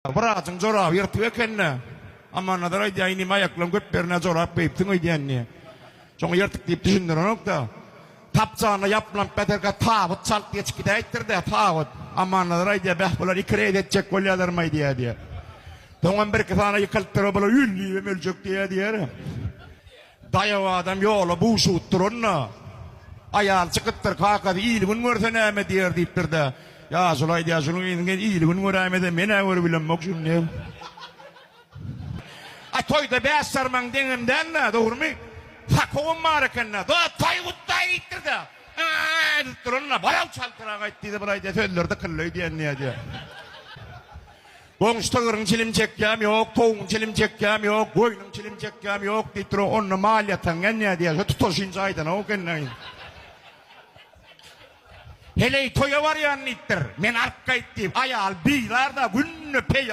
Wraçyň joraby ýyrtyk eken-dä. Amannazar aýdýar, inim aýaklaň köp ýerine jorap geýipsiň öýdýän diýýär. Şoňa ýyrtyk diýip düşündirenok-da. Tapjanyna ýaplanyp ýatyrka tabyt çalt geçip gidäýipdir-dä, tabyt. Amannazar aýdýar, bäh bular iki reýs etjek bolýarlarmaý diýýär diýýär. Soňam birki sany ýykylypdyr, bular ül diýibem öljek diýýär diýýär. Daýaw adam ýola buşugyp duranda, aýaly çykypdyr, Kakasy il-gün görse näme diýer diýipdir-de, Ýaşuly aýdýar, Şunuň yzyny il-gün göräýmese, men-ä görübilemok şuny diýip. A toýda bäş sarmaň deňem däl-dä, dogrumy? Sakowam bar eken-dä. Dost, toý gutlaý diýipdir-de. Ä-ä-ä diýip duranda, Bol-ow çaltrak aýt diýdi, bir aýdýar, sözleri dykyldy öýdýän diýýär. Goňşy sygryň çilim çekýäm ýok, towugyň çilim çekýäm ýok, goýnuň çilim çekýäm ýok diýip dur, onda mal ýatan gelýär diýýär. Şo tutaşynça aýdanok eken. Heleý toýa barýan diýipdir. Men alyp gaýt diýip, aýal bizar-da, günde peýa.